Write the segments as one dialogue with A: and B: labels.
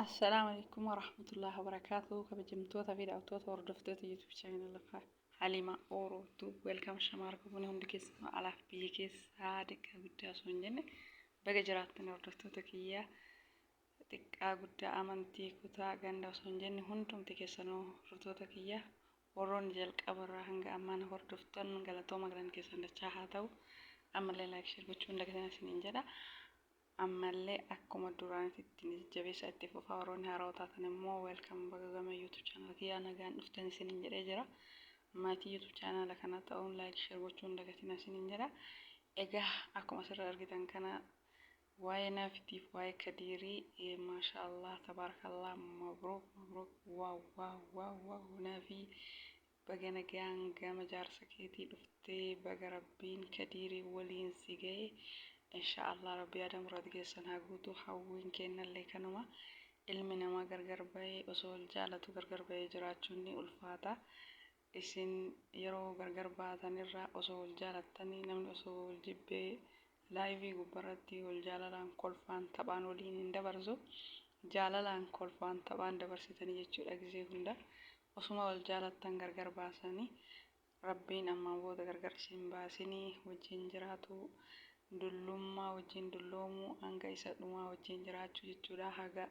A: Assalaamu alaikum warahmatullahi wabarakaatuh. Kabajamtoota fi daawwattoota hordoftoota YouTube channel Halima Oro Tube, welcome. Shamaar kubni hundi keessanuu alaaf biyya keessaa, xiqqaa guddaa osoo hin jenne, baga jiraattan. Hordoftoota kiyyaa, xiqqaa guddaa, amantii, kutaa, ganda osoo hin jenne, hundumti keessanuu hordoftoota kiyyaa, warroonni jalqabarraa hanga ammaa na hordoftan, galatooma, galan keessan dachaa haa ta'u. Ammallee like, share gochuu hin dagatinaa isiniin jedha. Ammallee akkuma duraanitti ittiin jajjabeessa itti fufaa. Warroonni haarawaa taatan immoo welcome, baga gama YouTube channel kiyyaa nagaan dhuftan isiniin jedhee jira. Maatii YouTube channel kana ta'uun like, share gochuu hin dagatinaa isiniin jedha. Egaa akkuma asirra argitan kana waa'ee Naafitiif waa'ee Kadiirii, maasha Allah, tabaarakallah, mabruuk mabruuk, wow wow wow wow. Naafii, baga nagaan gama jaarsa keetii dhuftee, baga Rabbiin Kadiirii waliin si ga'e. Insha Allah Rabbi yaada muraad keessan haa guutu. Hawwiin kennallee kanuma. Ilmi namaa gargar bahee, osoo wal jaalatu gargar bahee jiraachuun ni ulfaata. Isin yeroo gargar baatanirra osoo wal jaalattanii, namni osoo wal jibbee live gubbarratti wal jaalalaan, kolfaan, taphaan waliin hin dabarsu. Jaalalaan, kolfaan, taphaan dabarsitanii jechuudha. Gizee hunda osuma wal jaalattan gargar baasanii. Rabbiin ammaan booda gargar isin baasinii, wajjin jiraatu, dullummaa wajjin dulloomuu, hanga isa dhumaa wajjin jiraachuu jechuudha. Haga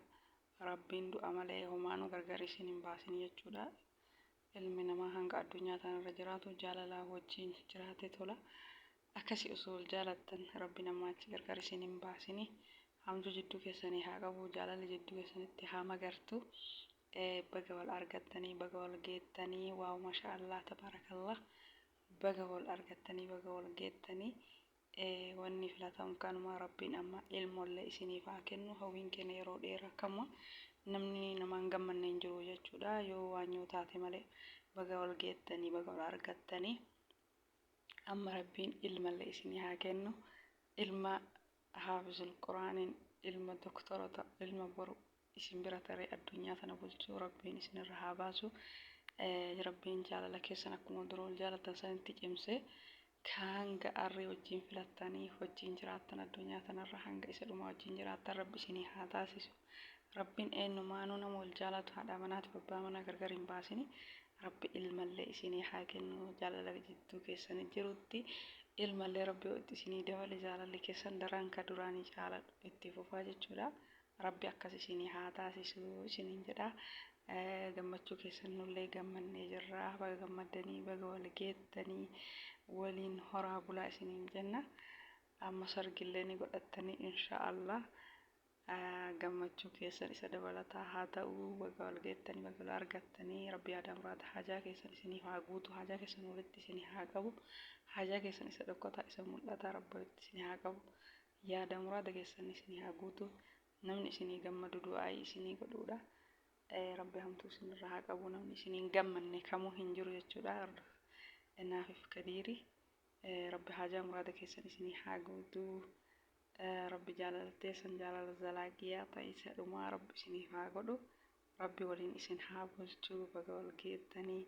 A: Rabbiin du'a malee homaanuu gargar isin hin baasin jechuudha. Ilmi namaa hanga addunyaa tanarra jiraatu jaalalaa wajjin jiraate tola. Akkasii osoo wal jaalattan Rabbiin ammaa achi gargar isin hin baasini. Hamtuu jidduu keessanii haa qabu, jaalalli jidduu keessanitti haa magartu. Baga wal argattanii, baga wal geettanii. Wow, masha Allah, tabaarakallah, baga wal argattanii, baga wal geettanii. Wanni filatamu kanuma. Rabbiin amma ilmoollee isiniif haa kennu. Hawwiin keenya yeroo dheeraa kamuma. Namni namaan gammanne hin jiru jechuudha, yoo waan yoo taate malee. Baga wal geettanii, baga wal argattanii. Amma Rabbiin ilmallee isinii haa kennu. Ilma haafizul Quraaniin, ilma doktorota, ilma boru isin bira taree addunyaa tana bulchuu Rabbiin isinirra haa baasu. Rabbiin jaalala keessan akkuma dura wal jaalatan sanitti cimsee, hanga arrii wajjin filattanii wajjin jiraattan, addunyaa tanarra hanga isa dhumaa wajjin jiraattan Rabbi isinii haa taasisu. Rabbiin eenyumaanuu nama wal jaalatu, haadha manaatiif abbaa manaa gargar hin baasini. Rabbi ilmallee isinii haa kennu. Jaalala jidduu keessanii jirutti ilmallee Rabbi yoo itti isinii dabale, jaalalli keessan daran ka duraanii caala itti fufaa jechuudha. Rabbi akkas isinii haa taasisu isiniin jedha. Gammachuu keessan nullee gammannee jirra. Baga gammaddanii, baga wal geettanii, waliin horaa bulaa isiniin jenna. Amma sargillee ni godhattanii insha Allah. Gammachuu keessan isa dabalataa haa ta'u. Baga wal geettanii, baga wal argattanii. Rabbi yaada muraada haajaa keessan isiniif haa guutu. Haajaa keessan walitti isinii haa qabu. Haajaa keessan isa dhokkataa, isa mul'ataa Rabbi walitti isinii haa qabu. Yaada muraada keessan isinii haa guutu. Namni isinii gammadu du'aayii isinii godhuudha. Rabbi hamtuu isinirraa haa qabu. Namni isinii hin gammanne kamuu hin jiru jechuudha. Naafif Kadiiri, Rabbi haajaa muraada keessan isinii haa guutu. Rabbi jaalala teessan jaalala zalaaqiyaa ta'e isa dhumaa Rabbi isiniif haa godhu. Rabbi waliin isin haa bulchu. Baga wal geettanii.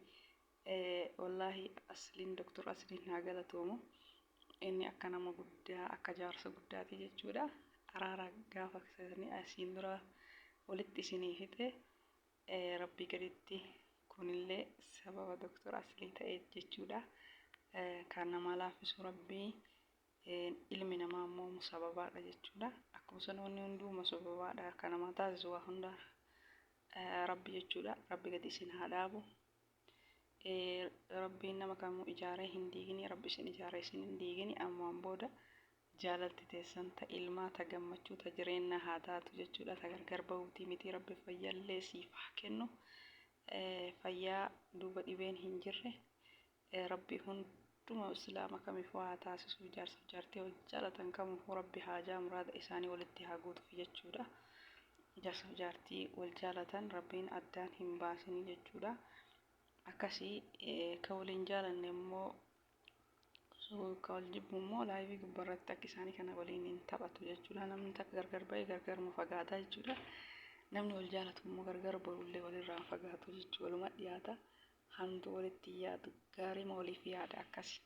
A: Wallaahi Asliin, Doktor Asliin haa galatoomu. Inni akka nama guddaa, akka jaarsa guddaati jechuudha. Araara gaafa asiin dura walitti isinii fixe, Rabbii gaditti kunillee sababa Doktor Aslii ta'e jechuudha. Kan namaa laaffisu Rabbii, ilmi namaa immoo sababaadha jechuudha. Akkuma sana wanni hunduu sababaadha. Kan namaa taasisu waa hunda Rabbi jechuudha. Rabbi gadi isin haa dhaabu. Rabbiin nama kamuu ijaaree hin diigini. Rabbi isin ijaaree isin hin diigini. Ammaan booda jaalalti teessan ta ilmaa, ta gammachuu, ta jireenyaa haa taatu jechuudha. Ta gargar bahuutii miti. Rabbi fayyallee siif haa kennu. Fayyaa duuba dhibeen hin jirre Rabbi hunduma Islaama kamiifuu haa taasisu. Jaarsaaf jaartii wal jaalatan kamiifuu Rabbi haajaa muraada isaanii walitti haa guutuuf jechuudha. Jaarsaaf jaartii wal jaalatan Rabbiin addaan hin baasinii jechuudha. Akkasii ka waliin jaalanne immoo, ka wal jibbu immoo live gubbarratti akka isaanii kana waliin hin taphatu jechuudha. Namni takka gargar ba'ee gargaruma fagaataa jechuudha. Namni wal jaalatu immoo gargar bahullee walirraa hin fagaatu jechuudha. Waluma dhiyaata. Hamtuu walitti hin yaadu. Gaariima waliif yaada akkasi.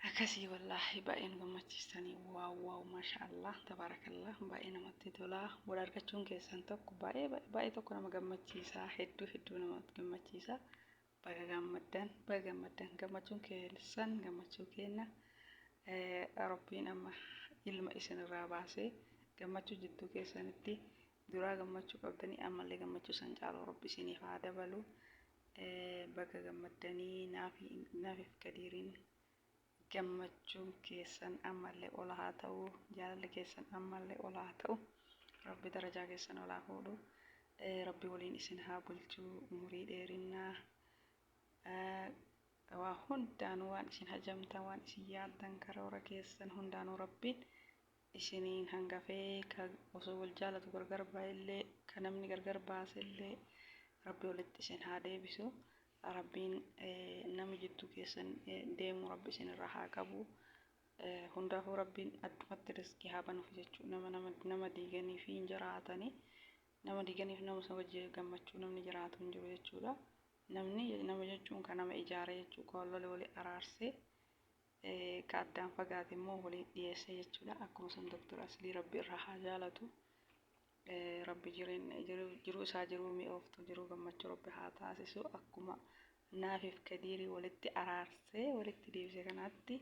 A: Akkasii wallaahi baay'ee nu gammachiistanii. Waaw waaw, maasha Allah, tabaarakallah, baay'ee namatti tola. Wal argachuun keessan tokko baay'ee baay'ee tokko nama gammachiisa, hedduu hedduu nama gammachiisa. Baga gammaddan, baga gammaddan, gammachuun keessan gammachuu keenya. Rabbiin amma ilma isinirraa baasee gammachuu jidduu keessanitti duraa gammachuu qabdanii ammallee gammachuu san caalu Rabbi isiniif haa dabalu. Baga gammaddanii naafiif Kadiiriin. Gammachuun keessan ammallee ol haa ta'u, jaalalli keessan ammallee ol haa ta'u. Rabbi darajaa keessan ol haa fuudhu. Rabbi waliin isin haa bulchu, umurii dheerinnaa waa hundaanuu, waan isin hajamtan, waan isin yaaddan, karoora keessan hundaanuu Rabbiin isiniin hangafee, ka osoo wal jaalatu gargar baay'ellee, ka namni gargar baasellee Rabbi walitti isin haa deebisu. Rabbiin nama jidduu keessan deemu Rabbi isin irraa haa qabu. Hundaafuu Rabbiin addumatti riskii haa banuuf jechuudha. Nama diiganii fi hin jiraatanii, nama diiganiif nama isa wajji gammachuu namni jiraatu hin jiru jechuudha. Namni nama jechuun kan nama ijaare jechuudha. Kan wal lole walii araarsee, ka addaan fagaate immoo walii dhiyeessee jechuudha. Akkuma san Doktor Aslii Rabbi irraa haa jaalatu. Rabbi jireenya jiruu isaa jiruu mi'ooftu, jiruu gammachuu Rabbi haa taasisu. Akkuma Naafiif Kadiirii walitti araarsee walitti deebise kanaatti,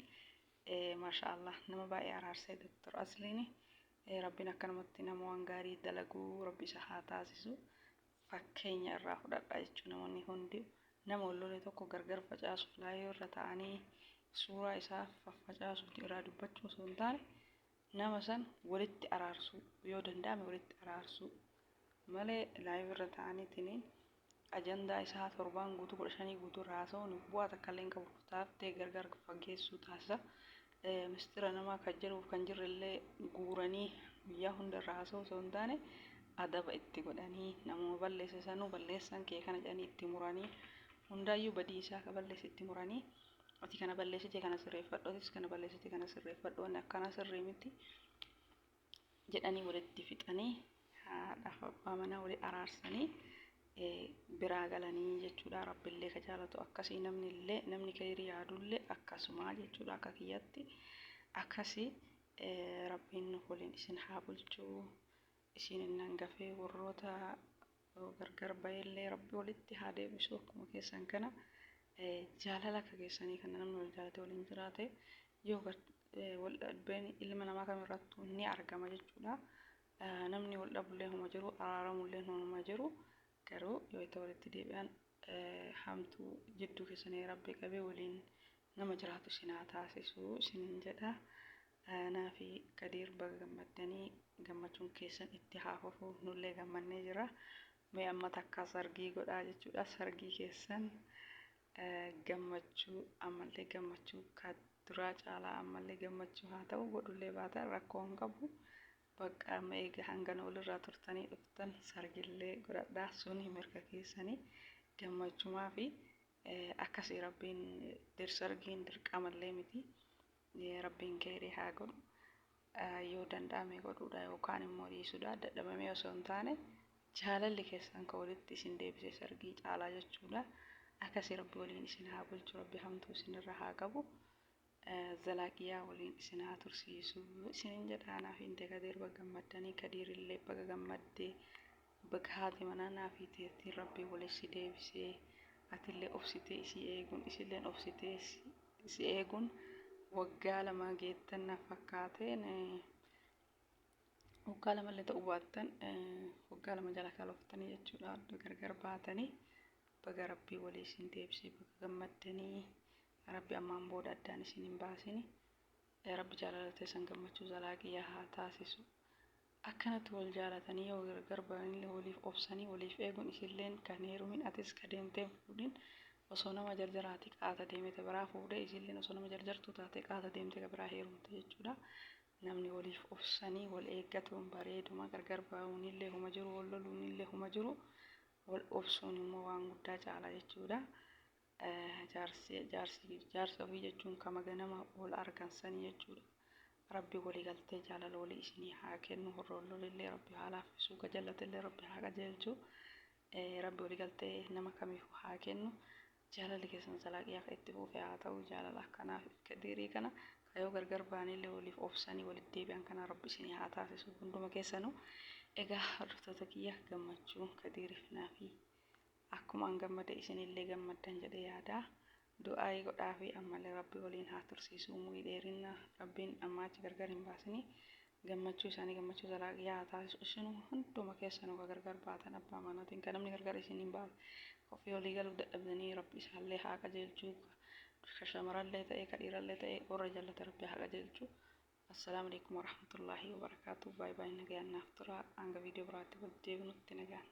A: maasha Allah, nama baay'ee araarsee Doktor Asliin. Rabbiin akkanumatti nama waan gaarii dalaguu Rabbi isa haa taasisu. Fakkeenya irraa fudhadha jechuun namoonni hundi nama wal lole tokko gargar facaasuuf laayoo irra ta'anii suuraa isaa faffacaasuuf irraa dubbachuu osoo hin taane, nama san walitti araarsuu yoo danda'ame walitti araarsuu malee, live irra ta'aniitiin ajandaa isaa torbaan guutuu 15 guutuu irraa haasa'uun bu'aa takka illee hin qabu. Taaftee gargar fageessuu taasisa. Mistira namaa kan jiruuf kan jirre illee guuranii guyyaa hunda irraa haasa'uu osoo hin taane, adaba itti godhanii, namuma balleesse sanuu balleessan kee kana jedhanii itti muranii, hundaayyuu badii isaa ka balleesse itti muranii, ati kana balleessite kana sirreeffadhu, atis kana balleessite kana sirreeffadhu, wanni akkanaa sirrii miti jedhanii walitti fixanii, haadhaaf abbaa manaa walii araarsanii biraa galanii jechuudha. Rabbillee ka jaalatu akkasii, namni illee, namni khayrii yaadullee akkasumaa jechuudha. Akka kiyyatti akkasii. Rabbiin waliin isin haa bulchuu. Isin hin hangafee warroota gargar baheellee Rabbi walitti haa deebisu. Akkuma keessan kana jaalala akka keessanii kana namni wal jaalate waliin jiraate, yoo wal dhabeen ilma namaa kamirrattuu ni argama jechuudha. Namni wal dhabullee huma jiru, araaramullee huma jiru. Garuu yoo itti walitti deebi'an, hamtuu jidduu keessanii Rabbi qabee waliin nama jiraatu isin haa taasisu isiniin jedha. Naafi Kadiir baga gammaddanii, gammachuun keessan itti haa fufu, nullee gammannee jira. Mee amma takkaa sargii godhaa jechuudha. Sargii keessan gammachuu ammallee gammachuu ka duraa caalaa ammallee gammachuu haa ta'u. Godhullee baatan rakkoo hin qabu. Bakka amma eega hangana walirraa turtanii dhuftan sargillee godhadhaa, suni mirga keessanii gammachumaa fi akkasii. Rabbiin sargiin dirqamallee miti. Rabbiin keerii haa godhu. Yoo danda'ame godhuudha yookaan immoo dhiisuudha. Dadhabamee osoo hin taane, jaalalli keessan ka walitti isin deebise sargii caalaa jechuudha. Akkasii Rabbi waliin isin haa bulchu, Rabbi hamtuu isinirra haa qabu. Zalaaqiyaa waliin isin haa tursiisu isinin jedha. Anaaf hinte Kadiir baga gammaddanii, Kadiirillee baga gammaddee, baga haati manaa naafii teettiin Rabbii waliin si deebisee, atillee obsitee isii eeguun, isilleen obsitee si eeguun waggaa 2 geettan na fakkaateen, waggaa lamallee ta'uu baattan waggaa 2 jala kalooftanii jechuudha gargar baatanii. Baga Rabbii walii isin deebisee, baga gammaddanii. Rabbi ammaan booda addaan isin hin baasini. Rabbi jaalala teessan gammachuu zalaaqiyaa haa taasisu. Akkanatti wal jaalatanii yoo gargar bahanillee waliif obsanii waliif eeguun, isilleen kan heerumin, atis ka deemtee hin fuudhin osoo nama jarjaraati qaata deemete biraa fuudhee, isilleen osoo nama jarjartuu taate qaata deemte ka biraa heerumte jechuudha. Namni waliif obsanii wal eeggatuun bareeduma. Gargar bahuunillee huma jiru, wal loluunillee huma jiru, wal obsuun immoo waan guddaa caala jechuudha. Jaarsi jaarsi jaarsa ofii jechuun kama ganama wal argan sanii jechuudha. Rabbi walii galtee jaalala walii isinii haa kennu. Warra wal lolillee Rabbi haa laaffisu, ka jallatillee Rabbi haa qajeelchu. Rabbi walii galtee nama kamiifuu haa kennu. Jaalalli keessan zalaaqiyaa ka itti fufe haa ta'u. Jaalala akkanaa fi kadiirii kana ka yoo gargar baanillee waliif obsanii walitti deebi'an kana Rabbi isinii haa taasisu hunduma keessanuu. Egaa hordoftoota kiyya, gammachuu Kadiiriif Naafii akkuma an gammade isinillee gammaddan jedhee yaada. Du'aayii godhaa fi ammallee Rabbi waliin haa tursiisu, umurii dheerinna Rabbiin ammaa achi gargar hin baasini. Gammachuu isaanii gammachuu zalaaqiyaa haa taasisu. Isinuu hunduma keessanuu ka gargar baatan abbaa manaatiin, ka namni gargar isin hin baafne ofii walii galuuf dadhabdanii, Rabbi isaallee haa qajeelchuu. Ka shamarallee ta'e, ka dhiirallee ta'e, warra jallate Rabbi haa qajeelchuu. Assalaamu alaikum warahmatullaahi wabarakaatu. Baay baay, nagayaan naaf tura. Hanga viidiyoo biraatti wal deebinutti nagaan.